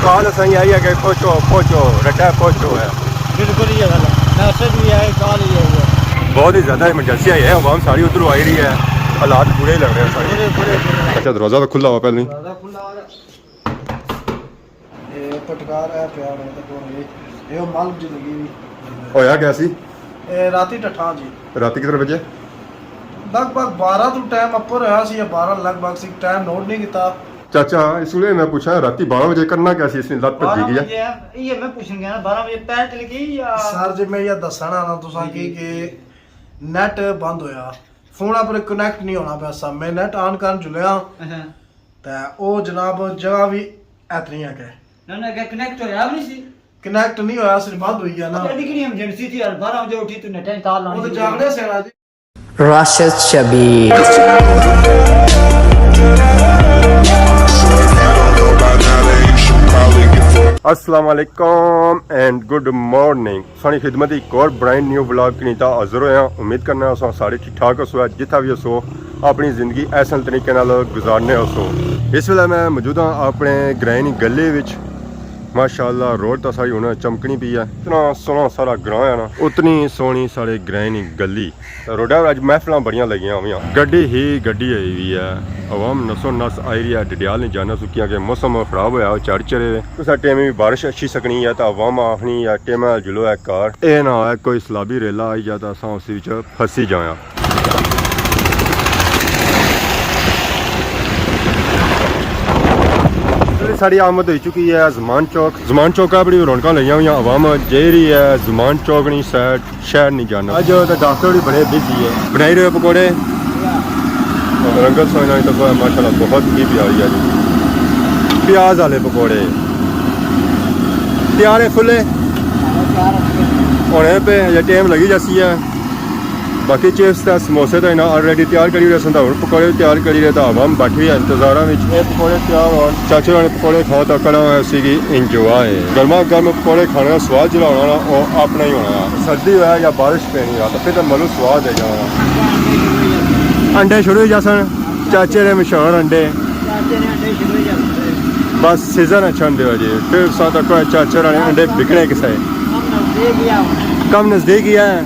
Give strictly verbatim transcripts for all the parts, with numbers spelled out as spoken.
کال اساں کی آئی ہے کہ پہنچو، پہنچو، رٹا پہنچو ہے۔ بالکل یہ گل ہے، میسج بھی آئے، کال ہی آئی ہے۔ بہت ہی زیادہ ایمرجنسی آئی ہے، عوام ساری ادھروں آئی رہی ہے، حالات برے لگ رہے ہیں سارے۔ برے، برے، برے۔ اچھا، دروازہ تو کھلا ہوا پہلے ہی۔ دروازہ کھلا ہوا۔ اے پٹکار ہے پیا، میں تو کون ہے؟ اے او ملک جی لگی ہوئی۔ ہویا کیا سی؟ اے راتی ٹٹھاں جی۔ راتی کتنے بجے؟ لگ بھگ بارہ تو ٹائم اپر ہویا سی یا بارہ لگ بھگ سی، ٹائم نوٹ نہیں کیتا۔ چاچا، اس لیے میں پوچھا، راتی بارہ بجے کرنا کیا سی؟ اس نے لت بھجی بارہ گئی ہے۔ بجے، یہ میں پوچھن گیا نا، بارہ بجے پیر چلی گئی یا؟ سر جی، میں یہ دسنا نا تساں کی کہ نیٹ بند ہویا، فون اپر کنیکٹ نہیں ہونا پیا سا۔ میں نیٹ آن کرن جلیا، اچھا۔ تے او جناب جگہ بھی اتنی ہے کہ نہ، نہ، کہ کنیکٹ ہویا بھی نہیں سی۔ کنیکٹ نہیں ہویا، صرف بند ہوئی گیا نا۔ اچھا، ایڈی کیڑی ایمرجنسی تھی یار، بارہ بجے اٹھی تو نیٹ آن کر لانی وہ تو سی۔ جاگنے سے نا جی۔ راشد شبیر۔ السلام علیکم اینڈ گڈ مارننگ۔ سانی خدمت ایک اور برانڈ نیو ولاگ کنی تا حاضر ہویا۔ امید کرنا اساں سارے ٹھیک ٹھاک ہسو، جتھا بھی ہسو اپنی زندگی احسن طریقے نال گزارنے ہسو۔ اس ویلے میں موجود ہاں اپنے گرائیں نی گلی وچ۔ ماشاءاللہ، روڈ تا ساری ہن چمکنی پئی ہے۔ اتنا سوہنا سارا گراں ہے نا، اتنی سوہنی ساڑے گرائیں نی گلی۔ روڈا پر اج محفلاں بڑیاں لگیاں ہویاں، گڈی ہی گڈی ہوئی ہوئی ہے۔ عوام نسو نس آئی رہی ہے۔ ڈڈیال نہیں جانا سو کیاں کہ موسم خراب ہویا، چڑ چڑھے۔ کسا ٹائم بھی بارش اچھی سکنی ہے تو عوام آخنی ہے ٹائم نال جلو ہے کار۔ اے نہ ہوئے کوئی سیلابی ریلا آئی جائے تو اساں اس وچ پھنسی جایا۔ ساری آمد ہوئی چکی ہے زمان چوک۔ زمان چوک پر بڑی رونقاں لگیاں ہویاں، عوام جائی رہی ہے زمان چوک نی سائیڈ۔ شہر نہیں جانا۔ اج تو ڈاکٹر بھی بڑے بزی ہے۔ بنائی رہے پکوڑے؟ رنگت سوچنا نہیں تو کوئی ماشاءاللہ بہت ہی پیاری ہے جی۔ پیاز والے پکوڑے۔ تیار ہے فلے؟ ہونے پہ یا ٹائم لگی جاسی ہے۔ باقی چپس تے سموسے تو انہاں آلریڈی تیار کری رہے سن، تو ہن پکوڑے بھی تیار کری رہے، تو عوام بیٹھی ہوئی ہے انتظاراں وچ۔ اے پکوڑے تیار ہون، چاچے ہوراں نے پکوڑے کھاؤ تو کرو اسی کی انجوائے۔ گرما گرم پکوڑے کھانے دا سواد جڑا ہونا نا، او اپنا ہی ہونا ہے۔ سردی ہوئے یا بارش پینی ہوئے تو پھر تو ملو سواد ہے جانا۔ انڈے شروع ہوئی جاسن، چاچے نے مشہور انڈے۔ چاچے نے انڈے شروع ہوئی جاسن۔ بس سیزن اچھا ہوندے ہو جی، پھر ساں تک چاچے ہوراں نے انڈے بکنے کسے۔ کم نزدیک ہی آ ہونا۔ کم نزدیک ہی ہے۔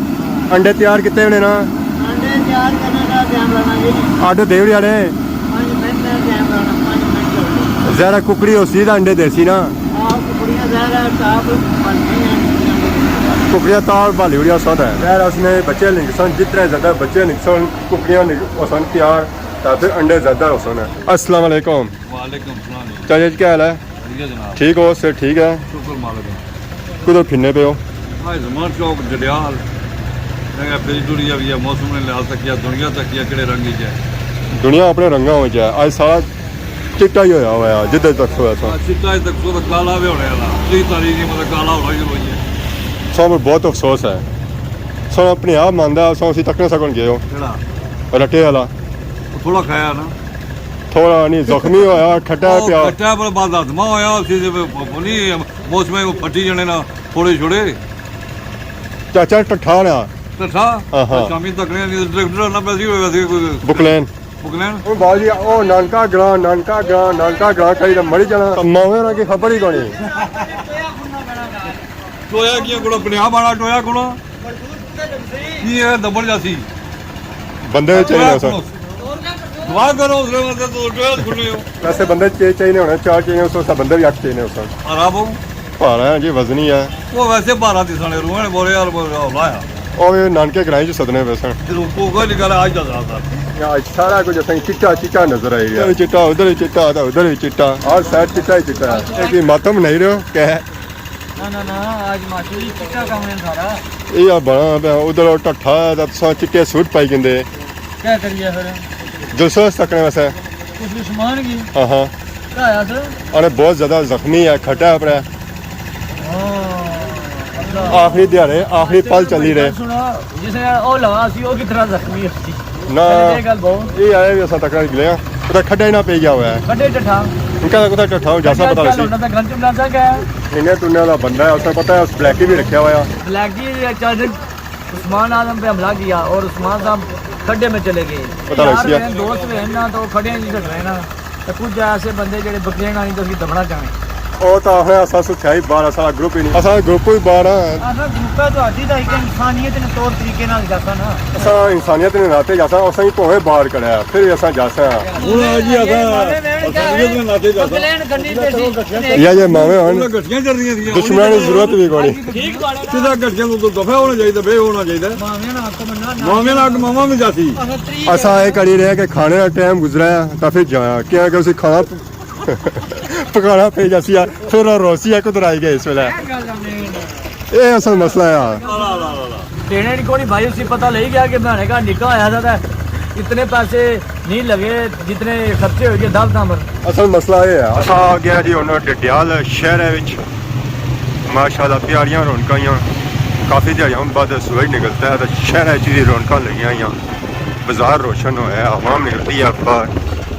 انڈے تیار کیتے ہونے نا۔ انڈے تیار کرنے دا ٹائم لگنا جی۔ آٹو دے وڑی آڑے۔ پانچ منٹ دا ٹائم لگنا، پانچ منٹ لگنے۔ ذرا ککڑی ہو سی دا انڈے دے سی نا۔ آہ، ککڑیاں ذرا ٹاپ بن گئی ہیں۔ ککڑیاں تاپ بھالی وڑی آ سودا ہے۔ ذرا اس نے بچے لنگسن، جتنے زیادہ بچے لنگسن، ککڑیاں لنگ-، ہوسن تیار، تا پھر انڈے زیادہ ہوسن۔ السلام علیکم۔ وعلیکم السلام جی۔ چاچا جی، کیا حال ہے؟ بڑھیا جناب۔ ٹھیک ہو؟ صحت ٹھیک ہے؟ شکر مالک ہے۔ کدھر پھرنے پے ہو؟ آج زمان چوک ڈڈیال۔ میں کہا پھر ٹری آ بھی ہے، موسم نے لحاظ تکیا، دنیا تکیا، کہڑے رنگ ہی ہے۔ دنیا اپنے رنگاں وچ ہے۔ آج سارا چٹا ہی ہویا ہوا ہے، جدھر تک سو ایسا۔ آج چٹا ہی تک سو کالا بھی ہونے والا۔ تیس تاریخ کی مطلب کالا ہونا شروع ہوئی ہے۔ سب بہت افسوس ہے۔ سو اپنے آپ ماندا ہے، سو اسی تکنے سکن گئے ہو۔ کہڑا؟ رٹے والا۔ وہ تھوڑا کھایا نا۔ تھوڑا نہیں، زخمی ہویا، کھٹا او پیا۔ کھٹا پر بعد ہاتما ہویا، اسی سے پتہ نہیں، موسم میں پھٹی جانے نا، پھوڑے چھوڑے۔ چاچا ٹٹھا نا۔ ٹٹھا؟ ہاں، ہاں۔ شامی تک نے نہیں، ڈائریکٹر نہ پیسی ہوئے ویسے کوئی۔ بکلین۔ بکلین؟ او بابا جی، او نانکا گراں، نانکا گراں، نانکا گراں کری تے مری جانا۔ ماویں نا کی خبر ہی کونی۔ ٹویا کیا کوڑا، اپنے آپ آنا ٹویا کوڑا۔ کی ہے دبڑ جاسی۔ بندے چاہیے سر۔ دعا کرو اس واسطے تو ٹویا کھلے ہو۔ ویسے بندے چے چاہیے ہونے، چار چاہیے، اس واسطے بندے بھی اٹھ چاہیے ہو سر۔ آرام ہو۔ بھارا ہے جی، وزنی ہے۔ وہ ویسے بھارا دسنے روح نے بولے یار، بولے ہولا ہے۔ او یہ نانکے گرائیں چ سدنے پے سن۔ پھر وہ کوئی نہیں کرا، آج دا زیادہ۔ یا سارا کچھ اساں چٹا چٹا نظر آئی گیا۔ ادھر بھی چٹا، ادھر بھی چٹا، ادھر بھی چٹا۔ ہر سائڈ چٹا ہی چٹا ہے۔ یہ کوئی ماتم نہیں رہو کہ نہ، نہ، نہ، آج ماشاءاللہ چٹا کم ہے سارا۔ یہ آ بنا پیا، ادھر ٹٹھا ہے، تاں تساں چٹے سوٹ پائی گندے۔ کیا کریے پھر؟ جلسہ اس تکنے واسطے۔ اس عثمان کی؟ ہاں، ہاں۔ کیا ہے سر؟ ارے بہت زیادہ زخمی ہے، کھٹا ہے پر ہے۔ ہاں، اللہ۔ آخری دیہاڑے، آخری پل چلی رہے۔ سنو، جس نے او لگا سی، او کتنا زخمی ہوسی۔ نہ، یہ گل بہو۔ یہ آئے بھی اساں تکنا نکلے ہاں۔ اتھا کھڈا ہی نہ پئی گیا ہوا ہے۔ کھڈے ٹٹھا۔ ان کا کتھا ٹٹھا ہو جاسا پتہ لگسی۔ انہیں تو انہاں دا بندہ ہے، اساں پتہ ہے اس بلیکی بھی رکھیا ہوا ہے۔ بلیکی چاچا عثمان اعظم پہ حملہ کیا اور عثمان صاحب کھڈے میں چلے گئے۔ پتہ لگسی ہے۔ یار دوست بھی ہیں نا تو کھڈے ہی چل رہے نا۔ تو کچھ ایسے بندے جڑے بکرے نہ نہیں تو اس کی دبنا چاہنے۔ او تاں آخنا اساں سوچائی باہر، اساں گروپ ہی نہیں، اساں گروپ ہی باہر ہاں۔ اساں گروپ ہے تو آدھی دا ایک انسانیت نے طور طریقے نال جاساں نا۔ اساں انسانیت نے ناطے جاساں، اساں ہی بھویں باہر کڑا ہے، پھر بھی اساں جاساں۔ ہن آ جی اساں انسانیت نے ناطے جاساں۔ یا جے ماوے ہن، انہاں گٹھیاں چل رہیاں سیاں۔ دشمناں نی ضرورت بھی کوئی نہیں۔ سیدھا گٹھیاں تو دفعہ ہونا چاہیے، بے ہونا چاہیے۔ ماوے نا حق ماما بھی جاسی۔ اساں اے کری رہے کہ کھانے دا ٹائم گزرا ہے تاں پھر جایا، کیا کہ اسی کھانا پکانا پئی جاسی آ، پھر او روسی آ کدھر آئی گئے اس ویلے۔ اے اصل مسئلہ ہے۔ دینے نہیں کونی بھائی، اسی پتہ لگی گیا کہ میں نے کہا نکاح آیا تھا تے اتنے پیسے نہیں لگے جتنے خرچے ہوئے گئے دعوتاں پر۔ اصل مسئلہ اے ہے، اساں آ گیا جی ہن ڈڈیال شہر وچ۔ ماشاءاللہ پیاریاں رونقاں آئیاں، کافی دیہاڑیاں بعد سورج نکلتا ہے تے شہر وچ وی رونقاں لگیاں ہوئیاں، بازار روشن ہویا ہے، عوام نکلتی ہے باہر۔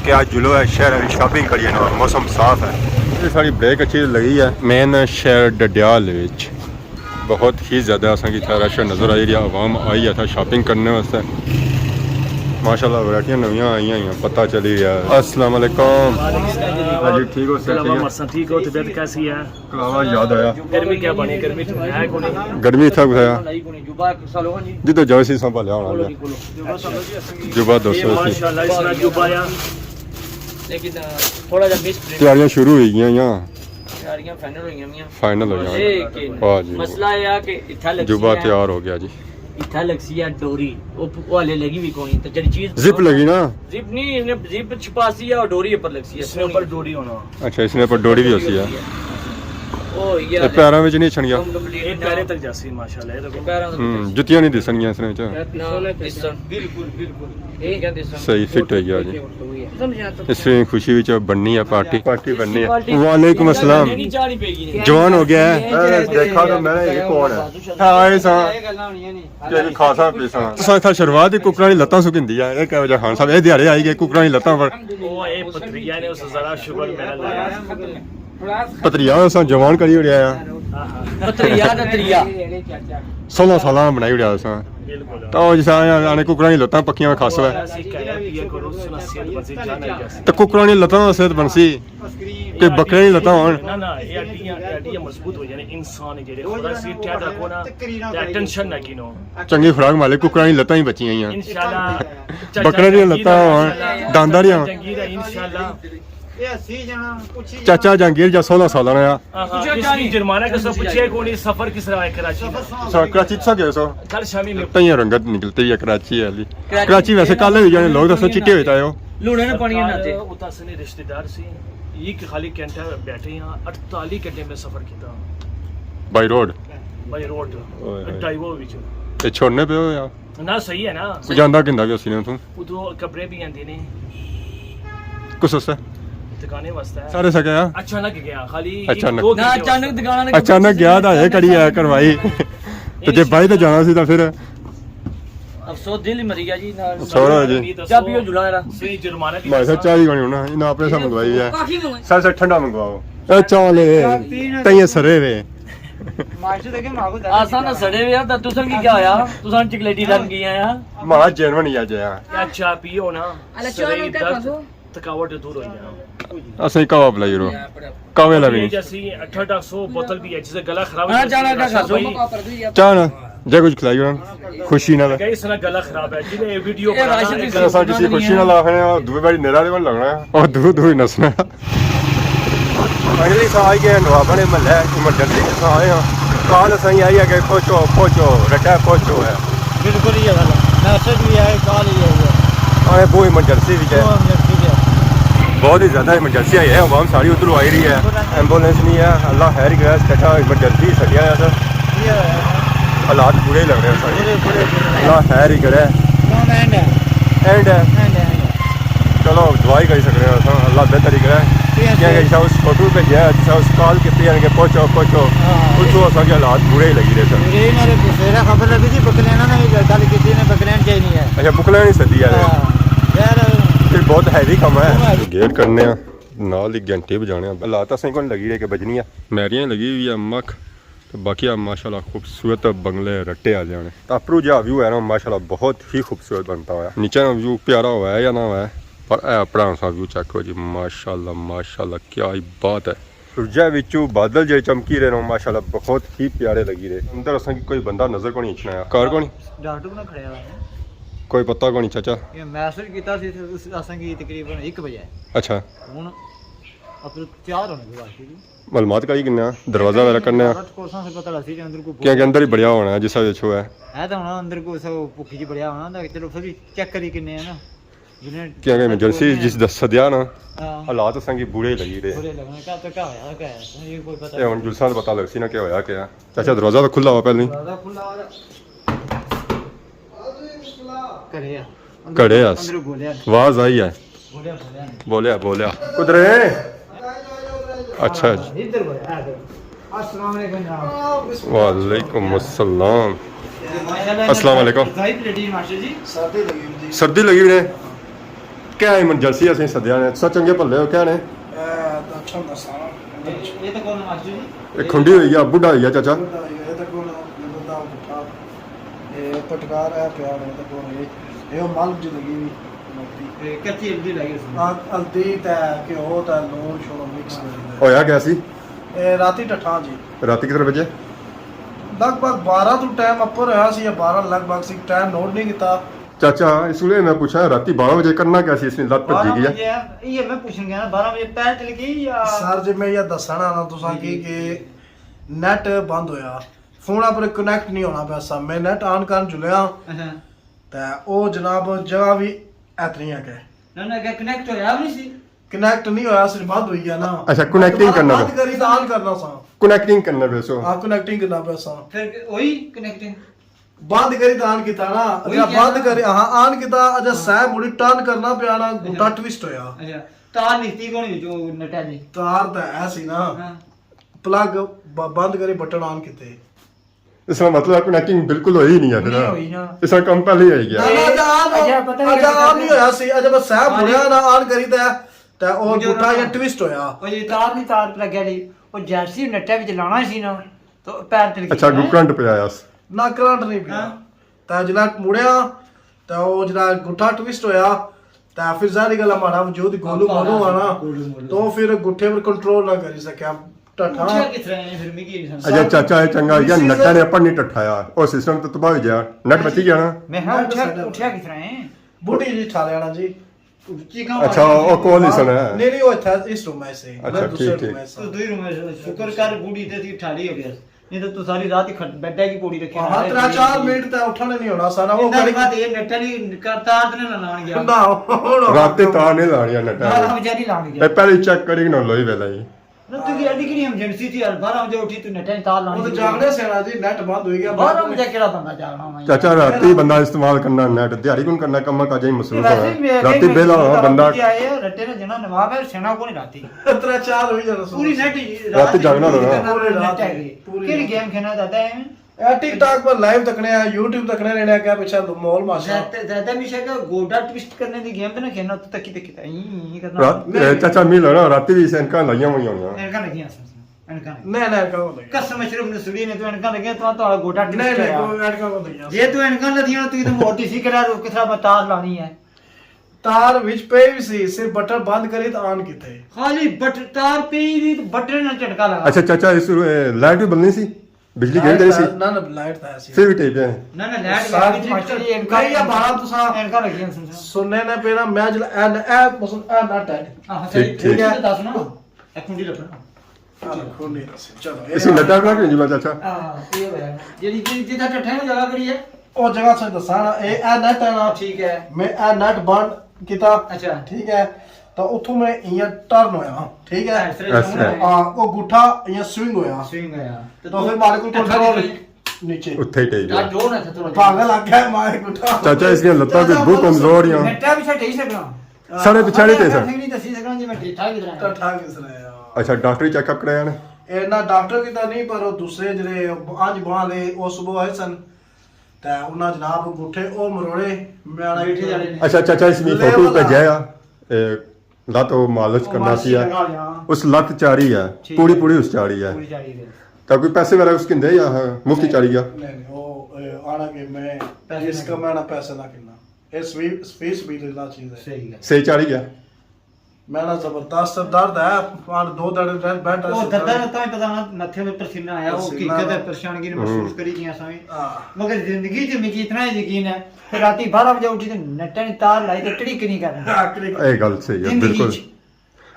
کیا جلو ہے شہر وچ، شاپنگ کریے نا، موسم صاف ہے۔ یہ ساری بریک اچھی لگی ہے۔ مین شہر ڈڈیال وچ بہت ہی زیادہ اساں کی اتھا رش نظر آئی رہیا، عوام آئی ہے اتھا شاپنگ کرنے واسطے۔ ماشاءاللہ ورائٹیاں نویاں آئیاں ہوئیاں، پتہ چلی رہیا ہے۔ السلام علیکم۔ ہاں جی، ٹھیک ہو؟ صحت ٹھیک ہے؟ ٹھیک ہو؟ طبیعت کیسی ہے؟ کلاوا یاد آیا۔ گرمی کیا بنی؟ گرمی تو ہے کونی۔ گرمی اتھا کتھے آ؟ جدھر جاؤ سی سنبھالیا ہونا جی۔ جبا دسو سی۔ ماشاءاللہ، اس طرح جبا آ۔ لیکن، آ، تھوڑا جہا مس پرنٹ۔ تیاریاں شروع ہوئی گئیاں یا؟ تیاریاں فائنل ہوئی گئیاں۔ فائنل ہوئی گئیاں۔ لیکن واہ جی۔ مسئلہ یہ آ کہ اتھا لگسی جبا ہے، تیار ہو گیا جی۔ اتھا لگسی ہے ڈوری، او پ-، او ہلے لگی وی کونی۔ تے جڑی چیز زپ لگی نا؟ زپ نہیں، انہیں زپ چھپاسی ہے اور ڈوری اوپر لگسی ہے، اس نے اوپر ڈوری ہونا۔ اچھا، اس نے اوپر ڈوری بھی ہوسی ہے۔ او، یہ اے پیراں وچ نہیں چھنگیا؟ کمپلیٹ یہ پیرے تک جاسی، ماشاءاللہ، یہ تو پیراں تک ہوں، جاسی۔ جتیاں نہیں دسنگیاں اس نے وچ۔ نہ، دسن۔ بالکل، بالکل۔ یہ کیا دسن؟ صحیح فٹ ہوئی گیا جی۔ اس وی خوشی وچ بننی ہے پارٹی، پارٹی بننی ہے۔ وعلیکم السلام۔ جوان ہو گیا ہے۔ اے دیکھا تو میں نے یہ کون ہے؟ ہاں، ایسا۔ کہ خاصا پیسا۔ تساں اتھا شروعات ہی ککڑاں نی لتاں سکھیندی ہے۔ اے کہو جا خان صاحب، اے دیہاڑے آئی گئے ککڑاں نی لتاں پر۔ او اے پتریا نے اس ذرا شوگر میرا لایا۔ پتریا اساں جوان کری اڑیا ہے۔ پتریا تے تریا۔ سولہ سالاں بنائی اڑیا اساں۔ بالکل۔ تاں او جسا آنے ککڑاں نی لتاں پکیاں کھاسو ہے۔ اسی کہیا پیا کرو، سنا صحت بنسی، جان آئی جاسی۔ تے ککڑاں نی لتاں صحت بنسی۔ تے بکرے نی لتاں ہون۔ نہ، نہ، اے ہڈیاں، اے ہڈیاں مضبوط ہو جانے، انسان جیڑے خدا سی ٹیٹ رکھو نا، تے ٹینشن نہ گھنو۔ چنگی خوراک مالک، ککڑاں نی لتاں ہی بچیاں ہوئیاں۔ انشاءاللہ۔ بکرے نی لتاں ہون، دانداں نی ہون۔ جہانگیر ہے، انشاءاللہ۔ چاچا جہانگیر جا سولہ سال رہا۔ ہاں، ہاں، اس کی جرمانہ کس طرح پوچھے کون، سفر کس طرح ہے کراچی دا؟ سر، کراچی تساں گئے سو؟ کل شامی میں تئیاں رنگت نکلتی ہے کراچی والی۔ کراچی ویسے کالے ہوئی جانے، لوگ دسو چٹے ہوئی جانے ہو۔ لوڑے نے پانی نہ تے۔ اتھا سنے رشتہ دار سی، ایک خالی گھنٹہ بیٹھے ہاں، اڑتالی گھنٹے میں سفر کیتا۔ بائی روڈ؟ بائی روڈ۔ اوئے ہوئے۔ ڈرائیور وچ۔ تے چھوڑنے پے ہو یا؟ نہ، صحیح ہے نا۔ کوئی جاندا کندا بھی اسی نے اتھوں؟ اتھوں کپڑے بھی آندے نے۔ کس واسطے؟ دکانے واسطے۔ سارے سکے ہاں؟ اچانک گیا، خالی اچانک۔ دو گھنٹے واسطے۔ نہ، اچانک دکانا نے اچانک گیا تھا، یہ کڑی ہے کروائی۔ تے جے بائی تے جانا سی تاں پھر؟ افسوس، دل ہی مری گیا جی۔ سورا جی۔ چابی ہو جلا یار۔ صحیح جرمانہ دی بھائی صاحب، چاہ ہی کونی ہونا، انہاں اپنے سا منگوائی ہے۔ کافی منگوائی۔ سر، سر، ٹھنڈا منگواؤ۔ اے چاہ لے، تئیے سرے وے۔ آسان نہ سڑے وے یار، تاں تساں کی کیا ہویا؟ تساں چکلیٹی رنگ کی آیا؟ ماں جینون ہی آ جایا۔ کیا چاہ پیو نا؟ اللہ چاہ نہ صحیح کر درد۔ تھکاوٹ دور ہو جانا۔ اساں ہی قہوہ پلائی رو۔ قہوے والا بھی نہیں۔ جیسی ٹھنڈا سو بوتل بھی ہے، جسے گلا خراب ہو ہاں، جانا جانا سو۔ چاہ نا، جے کچھ کھلائی رو۔ خوشی نال۔ کہ اس طرح گلا خراب ہے، جنہیں ویڈیو اے بنانا راشد ہے۔ اساں کسی خوشی نال آخنے آں، دوئے باری نیرا دے کون لگنا ہے۔ اور دور دور ہی نسنا۔ فائنلی اساں آئی گئے نواباں نے محلے، ایمرجنسی اساں آئے ہاں۔ کال اساں کی آئی ہے کہ پہنچو، پہنچو، رٹا پہنچو ہے۔ بالکل یہ گل ہے۔ میسج بھی آئے، کال ہی آئی ہے۔ آئے بہت ایمرجنسی بھی ہے۔ بہت ایمرجنسی ہے۔ بہت ہی زیادہ ایمرجنسی آئی ہے، عوام ساری ادھروں آئی رہی ہے۔ ایمبولینس نہیں ہے، اللہ خیر ہی کرے، چچا ایمرجنسی سٹیا ہے سر۔ یہ ہے۔ حالات برے ہی لگ رہے ہیں سارے۔ برے، برے، برے۔ اللہ خیر ہی کرے۔ کام اینڈ ہے۔ اینڈ ہے۔ اینڈ ہے، اینڈ ہے۔ چلو، دعا ہی کری سکنے ہیں اساں، اللہ بہتر ہی کرے۔ ٹھیک ہے۔ کیا کہ اس فوٹو بھیجا ہے، اس کال کیتی ہے کہ پہنچو، پہنچو۔ ہاں۔ اتھوں اساں کے حالات برے ہی لگی رہے سن۔ برے ہی نہ رہے، سویرے خبر لگی جی، بکلینا نے بھی گل کیتی نے، بکلین چاہی نہیں ہے۔ اچھا، بکلین ہی سدی ہے۔ ہاں۔ یار۔ یہ بہت ہیوی کم ہے۔ بہت ہیوی۔ گیٹ کرنے ہیں، نال ہی گھنٹی بجانے ہیں۔ حالات اساں کو لگی رہے کہ بجنی ہے۔ میریاں لگی ہوئی ہے مکھ۔ تے باقی آ ماشاءاللہ خوبصورت بنگلے رٹے آ جانے۔ تے اپروں جیہا ویو ہے نا ماشاءاللہ بہت ہی خوبصورت بنتا ہویا۔ نیچے نا ویو پیارا ہویا ہے یا نہ ہویا ہے، پر اے اپرا سا ویو چیک کرو جی، ماشاءاللہ، ماشاءاللہ، کیا ہی بات ہے۔ سورجے وچوں بادل جیہڑے چمکی رہے نے، ماشاءاللہ بہت ہی پیارے لگی رہے۔ اندر اساں کی کوئی بندہ نظر کونی اچھنا آیا، کار کونی؟ ڈاکٹر کونی کھڑیا ہوا ہے۔ کوئی پتہ کونی چاچا۔ یہ میسج کیتا سی اس، اساں کی تقریباً ایک بجے۔ اچھا۔ ہن اپر چار ہونے گئے واقعی جی۔ معلومات کری کنے آ، دروازہ وغیرہ کنے آ۔ رات کو اساں سے پتہ لگسی کہ اندر کوئی کیا کہ اندر ہی بڑیا ہونا ہے جس وجہ سے ہے۔ ہے تو ہونا اندر کوئی سا بھوکی جی بڑیا ہونا، تو چلو پھر بھی چیک کری کنے آ نا۔ جنہیں کیا کہ ایمرجنسی جس دس سدیا نا، ہاں۔ حالات اساں کی برے لگی رہے۔ برے لگنے، کیا تو کیا ہویا، کیا ہے، یہ کوئی پتہ اے ہن جلساں دا پتہ لگسی نا کیا ہویا کیا۔ چاچا دروازہ تو کھلا ہوا پہلے ہی۔ دروازہ کھلا ہوا۔ گھڑے آ۔ گھڑے آ۔ اندر بولیا۔ آواز آئی ہے۔ بولیا، بولیا۔ بولیا، بولیا۔ کدھر ہے؟ اچھا جی۔ ادھر بولیا، ادھر۔ السلام علیکم جناب۔ وعلیکم السلام۔ ماشاءاللہ، السلام علیکم۔ زاہد لیٹی ماشٹر جی۔ سردی لگی ہوئی جی۔ سردی لگی ہوئی نے؟ کیا ایمرجنسی اسیں سدیا نے؟ تساں چنگے بھلے ہو کیا نے؟ اے، اچھا ہوندا سارا۔ یہ تو کون ہے ماسٹر جی؟ یہ کھنڈی ہوئی گیا، بڈھا ہوئی گیا چاچا۔ بڈھا ہوئی گیا، یہ تو کون ہے؟ یہ بندہ اٹھا۔ یہ پٹکار ہے، پیار ہے، یہ تو کون ہے؟ یہ، یہ ملک جی لگی ہوئی۔ یہ کچی ہلدی لگی اس میں۔ ہاں، ہلدی تے گھیو تے لون شون مکس کر دے۔ ہویا کیا سی؟ اے راتی ٹٹھاں جی۔ راتی کتنے بجے؟ لگ بھگ بارہ تو ٹائم اپر ہویا سی یا بارہ لگ بھگ سی، ٹائم نوٹ نہیں کیتا۔ چاچا، اس ویلے میں پوچھا، راتی بارہ بجے کرنا کیا سی؟ اس نے لت بھجی بارہ گئی ہے۔ بجے، یہ میں پوچھن گیا نا، بارہ بجے پیر چلی گئی یا؟ سر جی، میں یہ دسنا نا تساں کی جی۔ کہ نیٹ بند ہویا، فون پر کنیکٹ نہیں ہونا پیا سا۔ میں نیٹ آن کرن جلیا، اچھا۔ تے او جناب جگہ بھی اتنی ہے کہ نہ، نہ، اگے کنیکٹ ہویا بھی نہیں سی۔ کنیکٹ نہیں ہویا، صرف بند ہوئی گیا نا۔ اچھا، کنیکٹ نہیں دوبارہ کرنا بند پیا۔ کری تو آن کرنا سا۔ کنیکٹ نہیں کرنا پیا سو۔ ہاں، کنیکٹنگ کرنا پیا سا۔ پھر ہوئی کنیکٹنگ؟ بند کری تو آن کیتا نا۔ وہی اچھا، کیا بند نا؟ کری، ہاں، آن کیتا، اچھا، ہاں۔ سیب مڑی ٹرن کرنا پیا نا، اچھا۔ گٹا ٹویسٹ ہویا۔ اچھا، تار نکتی کون وچ او نٹا دی؟ تار تو ہے سی نا۔ ہاں۔ پلگ ب-، بند کری، بٹن آن کیتے۔ اس کا مطلب کنیکٹنگ بالکل ہوئی ہی نہیں ہے پھر۔ نہیں ہوئی نا۔ اس کا کم پہلے ہی ہوئی گیا۔ نہ، نہ، اجے آن، اجے پتہ نہیں اجے آن نہیں ہویا سی، اجے بس سیب ہاں جی۔ مڑیا نا آن کری تے، تے او مجھے گٹھا نا یا ٹویسٹ ہویا۔ او جی تار نہیں، تار پر لگیا نہیں۔ او جیسی نٹے وچ لانا سی نا، تو پیر تلکی اچھا، گیا۔ گو کرنٹ پہ آیا سی۔ نہ، کرنٹ نہیں پیا۔ ہاں۔ تے جلا مڑیا، تے او جلا گٹھا ٹویسٹ ہویا، تے پھر ظاہری گل ہمارا وجود گولو ہاں، مولو آنا، گولو مولو۔ تو پھر گٹھے پر کنٹرول نہ کری سکیا۔ ٹٹھا۔ اٹھیا کس طرح ہے پھر؟ میں کی نہیں سمجھ۔ اچھا، چاچا، یہ چنگا ہو گیا، نٹا نے اپر نہیں ٹٹھایا۔ او سسٹم تو تباہ ہو گیا۔ نٹ بچی گیا نا؟ میں ہاں، نٹ اٹھیا، ساڈا اٹھیا کس طرح ہے؟ بڈھی جی ٹھا لینا جی۔ اچھا، او کول ہی سنا ہے۔ نہیں، نہیں، وہ اتھا اس روم میں سے۔ اچھا، میں دوسرے ٹھیک، روم میں ٹھیک۔ سے۔ تو دوئی روم میں سے۔ شکر کر بڈھی تے تھی ٹھالی ہو گیا۔ نہیں تو تو ساری رات ہی کھٹ-، بیڈا کی پوڑی رکھیا ہاں، نا۔ ترے چار منٹ تے اٹھنے نہیں ہونا سارا۔ وہ انہاں کری بات یہ نٹا نہیں کر-، تار تے نہ لان گیا۔ نہ، ہن رات تے تار نہیں لان گیا نٹا۔ بارہ بجے نہیں لان گیا۔ اے پہلے چیک کری نہ لوئی ویلا ہی۔ نہ، تو یہ ایڈی کڑی ایمرجنسی تھی یار، بارہ بجے اٹھی تو نیٹ تے تار لانی وہ تو تھی۔ جاگنے سے نا جی، نیٹ بند ہوئی گیا۔ بارہ بجے کیڑا بندہ جاگنا ہونا ہے؟ چاچا، راتی بندہ استعمال کرنا نیٹ، دیہاڑی کون کرنا، کماں کاجاں ہی مصروف ویسے ہونا۔ میں راتی کہیں بیلا ہونا مصروف بندہ۔ آیا ہے، رٹے نے جنا نواب ہے، سینا کو نہیں راتی۔ ترے چار ہوئی جانا سو۔ پوری نیٹ ہی، راتی جاگنا ہونا۔ پوری نیٹ ہے۔ پوری کیڑی گیم کھیلنا چاہتا ہے؟ اے ٹک ٹاک پر لائیو تکنے آ، یوٹیوب تکنے رہنے آ، کیا پچھا ماحول ماشا۔ زیادہ، زیادہ ہمیشہ کہ گوڈا ٹویسٹ کرنے دی گیم تے نہ کھیلنا، تو تکی تکی تے ایں، ایں کرنا۔ رات، اے چاچا، می لگنا راتی بھی اس اینکاں لائیاں ہوئی ہونیاں۔ اینکاں لگیاں سن، سن، اینکاں لگیاں۔ نہیں، نہیں، اینکاں کو لگیاں۔ قسم اشرف نصوری نے تو اینکاں لگیاں، تو تہاڑا گوڈا ٹویسٹ نہیں، نہیں، ہویا۔ کوئی اینکاں کو لگیاں۔ جے تو اینکاں لگیاں، تو تے موٹی سی کرا، کس طرح میں تار لانی ہے۔ تار وچ پئی وی سی، صرف بٹن بند کری تے آن کیتے۔ خالی بٹ-، تار پئی وی تے بٹن نال جھٹکا لگا۔ اچھا چاچا، اس، اے، لائٹ بھی بلنی سی؟ بجلی گئی لائٹ تے سی؟ نہ، نہ، لائٹ تے سی۔ پھر بھی ٹھیک ہے۔ نہ، نہ، لائٹ ساری گئی تے چیز ماشاءاللہ یہ اینکاں، اینکاں لگیاں سن۔ اینکاں لگیاں سن۔ سننے نے پینا، میں جل-، اے، اے، مثلاً، اے نٹ ہے۔ ہاں، ٹھیک، ٹھیک۔ ٹھیک ہے۔ دس نا، اے کنڈی لبنا۔ چلو، کھول نہیں رہا سی۔ چلو، اے اس کی نٹا بنا کے جی بات اچھا۔ ہاں، یہ ہویا۔ جیڑی، جیڑی جگہ ٹٹھے نا جگہ کیڑی ہے؟ او جگہ سے دسانا، اے، اے نٹ ہے نا۔ ٹھیک ہے۔ میں اے نٹ بند کیتا۔ اچھا۔ ٹھیک ہے۔ تو اتھوں میں ایاں ٹرن ہویا، ٹھیک ہے؟ اس طرح اچھا۔ ہاں، او گٹھا ایاں سوئنگ ہویا۔ سوئنگ ہویا۔ تو تو پھر مالک کو کنٹرول نیچے۔ اتھے ہی ٹھیک ہے۔ جو نہ تھا تھوڑا پاگل آ گیا مائے گٹھا۔ چاچا، اس کی لتاں بھی بہت کمزور ہیں۔ میں ٹائم سے ٹھیک سے بنا۔ سارے پچھاڑے تے سر۔ نہیں دسی سکنا جی میں ٹھیک ٹھاک اتنا ہے۔ ٹھیک ٹھاک اس طرح ہے۔ اچھا، ڈاکٹری چیک اپ کرایا نے؟ اے نہ ڈاکٹر کی تو نہیں، پر وہ دوسرے جڑے آج بان لے، وہ صبح آئے سن۔ تے انہاں جناب گٹھے او مروڑے، میں آنا بیٹھے جانے نے۔ اچھا، اچھا، اچھا، اس میں فوٹو لیول بھیجا ہے۔ اے، لت او مالش او کرنا مالش سی ہے۔ لگا لیا۔ اس لت چاری ہے، ٹھیک پوری ہے۔ پوری اس چاری ہے۔ پوری چاری ہے۔ تو کوئی پیسے وغیرہ اس کندے یا مفتی چاری گیا؟ نہیں، نہیں، وہ، اے، آنا کہ میں پیسے اس نہ کا میں نہ پیسے نہ کرنا۔ اے سوی-، فی سبیل اللہ چیز ہے۔ صحیح ہے۔ صحیح چاری گیا؟ میرا زبردست درد ہے، پر دو دن رہ-، بیٹھ او رہے درد ہے۔ تاں ہی پتہ نہ، متھے تے پسینہ آیا، او پسینہ حقیقت ہے، آیا۔ پریشانگی نے ہوں۔ محسوس کری گیا ساں۔ ہاں۔ مگر زندگی چ مجھے اتنا ہی یقین ہے کہ راتی بارہ بجے اٹھی تے نٹے نی تار لائی تے ٹڑی کنی کرنا۔ آخری اے گل صحیح ہے، زندگی بالکل۔ چ۔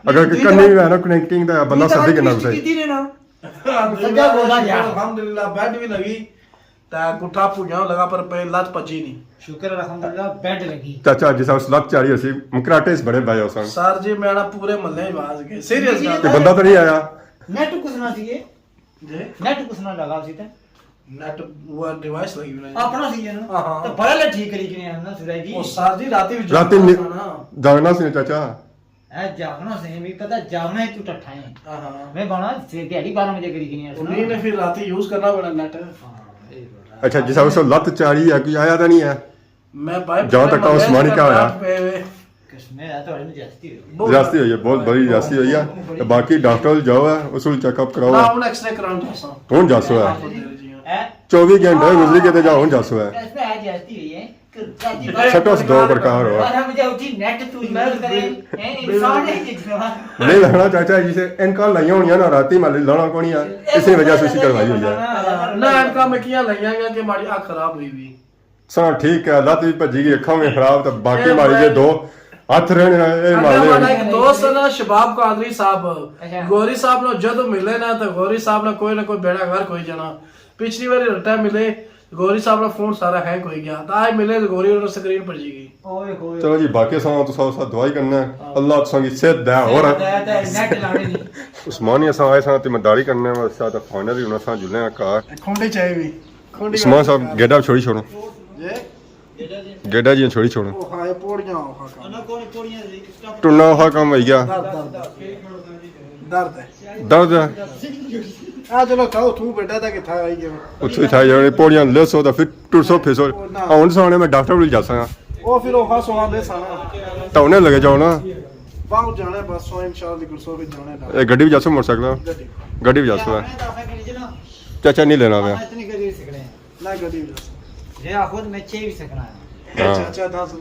اگر زندگی کنی چ بھی ہے نا کنیکٹنگ تے بندہ میں سدی کرنا کوشش کسے۔ کیتی نے نا۔ ہاں، سجا گوڈا گیا۔ الحمدللہ بیڈ بھی لگی۔ تے گٹھا پھجاں لگا پر پے لت پجی نہیں۔ شکر الحمدللہ بیڈ لگی۔ چاچا جس اس لت چاری ہوسی، مکراٹے اس بڑے بھائی ہوسن۔ سر جی میرا پورے محلے ہی باز گئے، سیریس گل تے ہے۔ بندہ تو نہیں آیا۔ نیٹ کس نہ سی یہ؟ جی؟ نیٹ کس نہ لگا سی تے؟ نیٹ وہ ڈیوائس لگی ہوئی ہے۔ اپنا سی یہ نا؟ ہاں، ہاں۔ تو بڑا لے ٹھیک کری کنے آنا سورا جی۔ او سر جی راتی بھی راتی جاگنا نی-، سا نا۔ جاگنا سی نا چاچا۔ اے جاگنا سے، میں پتہ جاگنا ہی تو ٹٹھا ہے۔ ہاں، ہاں۔ میں بنا سے دیہاڑی بارہ بجے کری گنی ہے۔ انہیں نے پھر راتی یوز کرنا پڑا نیٹ۔ ہاں، اے بڑا۔ اچھا، جس وقت لت چاری ہے، کوئی آیا تھا نہیں ہے؟ میں بھائی جہاں تک اس مانی کیا ہویا؟ کشمیر ہے تو بڑی زیادتی ہوئی۔ بہت زیادتی ہوئی ہے، بہت بڑی زیادتی ہوئی ہے۔ بہت بڑی۔ تے باقی ڈاکٹر جاؤ ہے، اس ویلے چیک اپ کراؤ نہ، ہے۔ ہن ایکس رے کرانا چاہساں۔ ہن جاسو ہے۔ ہاں۔ چوبی گھنٹے گزری گئے تے جا ہن جاسو ہے۔ اس میں ہے زیادتی ہوئی ہے۔ سٹو سے دو پرکار ہو۔ اور ہم جاؤ جی نیٹ تو یوز کرے، ہیں، انسان ہے جی جناب۔ نہیں لگنا چاچا جی سے اینکاں لائیاں ہونیاں نا راتی مالے لانا کونی ہے، اسی وجہ سے اسی کروائی ہوئی ہے۔ نہ، اینکاں میں کیاں لائیاں گا کہ ماڑی اکھ خراب ہوئی ہوئی۔ سا ٹھیک ہے، لت بھی بھجی گئی، اکھاں بھی خراب، تے باقی اے ماڑی جے بھائی۔ دو ہتھ رہنے نا، اے اگے مالے ہمارا ایک دوست ہے نا شباب قادری صاحب، اچھا۔ غوری صاحب نال جدوں ملے نا تے غوری صاحب نال کوئی نہ کوئی بیڑا غرق ہوئی جانا۔ پچھلی واری رٹا ملے، غوری صاحب نا فون سارا ہینگ ہوئی گیا۔ تے آج ملے تے غوری انہاں سکرین پر جی گئی۔ اوئے ہوئے۔ چلو جی، باقی اساں تساں ساتھ دعا ہی کرنا ہے۔ ہاں۔ اللہ تساں کی صحت دے، اور صحت دے، تے نیٹ لانے نہیں۔ عثمانی اساں آئے ساں تے مداری کرنے واسطے، تے فائنلی ہن اساں جلے آں گھر۔ کھونڈے چائے بھی۔ کھونڈے عثمان صاحب، گیڈا چھوڑی چھوڑو۔ جی؟ گیڈا جی چھوڑی چھوڑو۔ او ہائے، پوڑیاں، او ہا کام۔ ٹنا ہا کام ہوئی گیا۔ درد، درد، درد۔ درد ہے۔ درد ہے۔ آ چلو کھاؤ، تھو بیٹا تھا کہ تھا آئی گیا۔ اتھوں ہی تھا جانے، پوڑیاں لیسو تے پھر ٹرسو پھسو۔ او نہ۔ ہن سانے میں ڈاکٹر کول جاساں۔ او پھر او خاص ہوا دے سانا۔ تے انہیں لگے جاؤ نا۔ باہر جانا ہے بس، سو انشاءاللہ کرسو پھر جانا ہے ڈاکٹر۔ اے گڈی بھی جاسو موٹر سائیکل؟ گڈی۔ گڈی بھی جاسو ہے۔ چاچا نہیں لینا پیا۔ اتنی کری سکنے ہیں۔ نہ گڈی بھی دس۔ جے آخو تو میں چے بھی سکنا ہے۔ ہاں۔ چاچا دس۔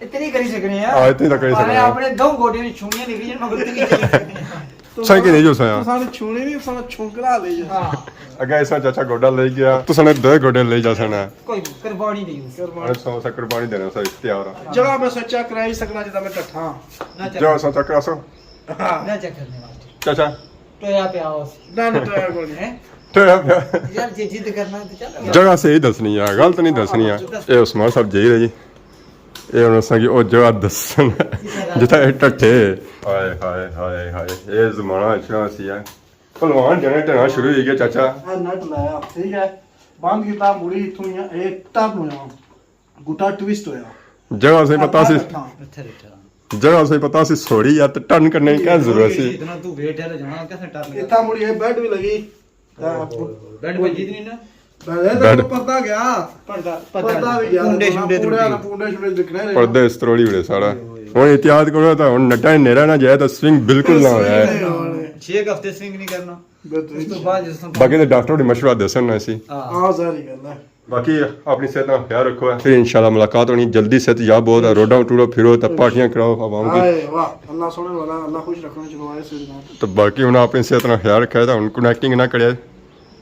اتنی کری سکنے ہیں۔ ہاں، اتنی تو کری سکنے ہیں۔ اپنے دو گوڈے نے چھوڑیاں نہیں، مگر اتنی چے بھی سکنے ہیں۔ سائیں کی نہیں جو سایا۔ تو سانے چھوڑی نہیں، سانے چھونکرا لے جا۔ ہاں۔ اگر ایسا چاچا گوڈا لے گیا، تو سانے دو گوڈے لے جا سکنا ہے۔ کوئی قربانی نہیں ہو۔ قربانی۔ سو سا قربانی دینا سا اختیار ہے۔ جگہ میں سوچا کرائی سکنا جدا میں ٹٹھا۔ نہ چکر۔ جا سا چکر سو۔ ہاں۔ نہ چکر نہیں ماسٹر۔ چاچا۔ ٹویا پیا اس۔ نہ، نہ، ٹویا کوئی نہیں۔ ہیں؟ ٹویا پیا۔ یار، جے ضد کرنا ہے تو چل۔ جگہ صحیح دسنی ہے، غلط نہیں دسنی ہے۔ اے عثمان صاحب جائی رہے جی۔ اے ہن اساں کی او جگہ دسن جتھا اے ٹٹھے۔ ہائے، ہائے، ہائے، ہائے۔ اے زمانہ اچھا سی ہے۔ پہلوان جنے ٹھنا شروع ہوئی گیا چاچا۔ اے نیٹ لایا، ٹھیک ہے۔ بند کیتا، مڑی اتھوں ہی اے ٹرن ہویا۔ گٹا ٹویسٹ ہویا۔ جگہ سے پتا سی۔ ٹھا۔ جگہ سے پتا سی سوڑی یا تے ٹرن کرنے کی کیا ضرورت سی؟ اتنا تو ویٹ ہے تو جانا کیسے ٹرن لگا؟ اتھا مڑی اے بیڈ بھی لگی۔ بیڈ بھجی تے نہیں نا؟ بیڈ۔ پردہ گیا۔ پردہ، پردہ۔ پردہ بھی گیا۔ پونڈے شونڈے ترٹی۔ پونڈے شونڈے دکھنے نے۔ پردے اس تروڑی بڑے سارا۔ ہن احتیاط کرو تے ہن نٹا نیرا نہ جائے تے سوئنگ بالکل نہ ہویا ہے۔ چھ ہفتے سوئنگ نہیں کرنا۔ بہترین۔ اس تو بعد جس طرح باقی تے ڈاکٹر دی مشورہ دسن نا سی۔ ہاں۔ ہاں، ظاہری گل ہے۔ باقی اپنی صحت نا خیال رکھو ہے۔ پھر انشاءاللہ ملاقات ہونی جلدی، صحت یاب ہو تے روڈاں ٹرو پھرو تے پارٹیاں کراؤ عوام کی۔ ہائے واہ، اللہ سونے والا، اللہ خوش رکھنا چاہیے سویرے۔ تو باقی ہن اپنی صحت نا خیال رکھے تے ہن کنیکٹنگ نہ کرے،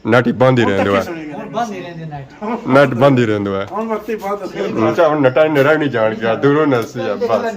نیٹ ہی بند ہی رہندے ہوئے۔ ہن بند ہی رہندے نیٹ۔ نیٹ بند ہی رہندے ہوئے۔ ہن وقت ہی بند ہے۔ اچھا، ہن نٹا نیرا نہیں جان گیا، دوروں نہ سی بس۔